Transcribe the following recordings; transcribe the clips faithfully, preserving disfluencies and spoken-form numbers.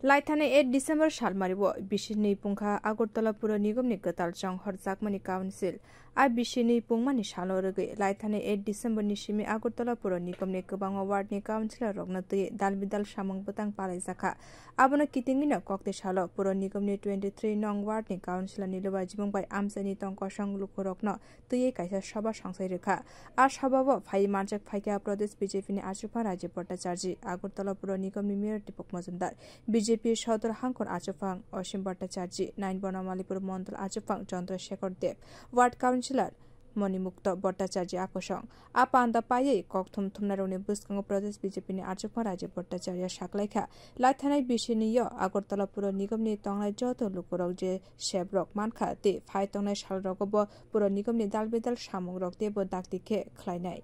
Laithani eight December salmario bisini pungkha Agartala Puro Nigomni kwtal chonghor jakmani council. A bisini pungmani salo rwgwi laithani eight December ni simi Agartala Puro Nigomni kwbangma ward ni councilor rokno twi dal bidal samung bwtang palaijakha. Abono kitingino kokte salo Puro Nigomni twenty three nong ward ni councilor ni luba jibung bai amchaini tong kosong lukurokno twiwi kaisa soba songsai rwkha. A sobao phai manjak phaikha Pradesh B J P ni achukphang Rajiv Bhattacharjee, Agartala Puro Nigomni mayor Deepak Majumdar, B J P Sodor Hangkor achukphang Osim Bhattacharjee, Nain Bonomalipur Mondol achukphang Chandra Shekhar Deb, ward councilor Monimukto Bhattacharjee akosong. A panda paiwi kokthum thumnairokni bwskango Pradesh B J P ni achukphang Rajiv Bhattacharya saklaikha, laithanai bisini yo Agartala Puro Nigomni tongnai joto lukurok je sebrok mankha tei phai tongnai salrogo bo Puro Nigomni dal bidal samungrok teibo dakti khe khlainai.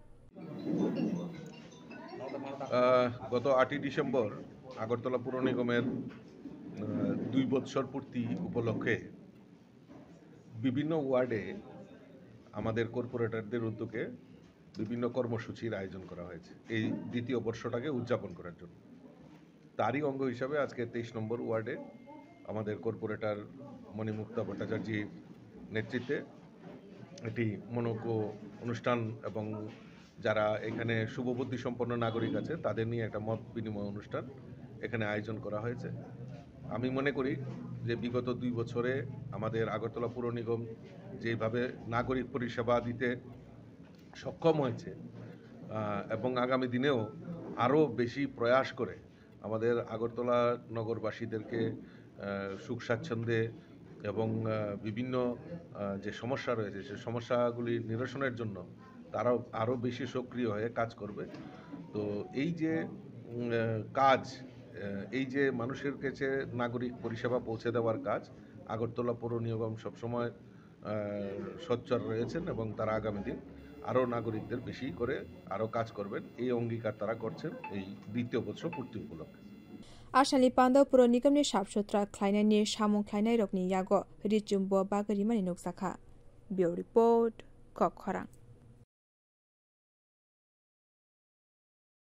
আহ, গত আটই ডিসেম্বর আগরতলা পৌর নিগমের, আহ, দুই বৎসর পূর্তি উপলক্ষে বিভিন্ন ওয়ার্ডে আমাদের কর্পোরেটরদের উদ্যোগে বিভিন্ন কর্মসূচির আয়োজন করা হয়েছে এই দ্বিতীয় বর্ষটাকে উদযাপন করার জন্য। তারই অঙ্গ হিসাবে আজকে তেইশ নম্বর ওয়ার্ডে আমাদের কর্পোরেটর মণিমুক্তা ভট্টাচার্যের নেতৃত্বে একটি মনোজ্ঞ অনুষ্ঠান এবং যারা এখানে শুভবুদ্ধি সম্পন্ন নাগরিক আছে, তাদের নিয়ে একটা মত বিনিময় অনুষ্ঠান এখানে আয়োজন করা হয়েছে। আমি মনে করি যে বিগত দুই বছরে আমাদের আগরতলা পৌর নিগম যেভাবে নাগরিক পরিষেবা দিতে সক্ষম হয়েছে, আহ, এবং আগামী দিনেও আরও বেশি প্রয়াস করে আমাদের আগরতলা নগরবাসীদেরকে, আহ, সুখ স্বাচ্ছন্দ্যে এবং, আহ, বিভিন্ন, আহ, যে সমস্যা রয়েছে, সেই সমস্যাগুলি নিরসনের জন্য তারাও আরও বেশি সক্রিয় হয়ে কাজ করবে। তো এই যে, উম, আহ, কাজ, আহ, এই যে মানুষের কাছে নাগরিক পরিষেবা পৌঁছে দেওয়ার কাজ, আগরতলা পৌর নিগম সবসময়, আহ, সোচ্চার রয়েছেন এবং তারা আগামী দিন আরও নাগরিকদের বেশি করে আরও কাজ করবেন, এই অঙ্গীকার তারা করছেন এই দ্বিতীয় বর্ষ পূর্তি উপলক্ষে। Asani pando Puro Nigomni sap sutra khlainaini samung khlainairokni yago richumbo bagwi rimani nukjakha. Bureau Report, Kokkhorang.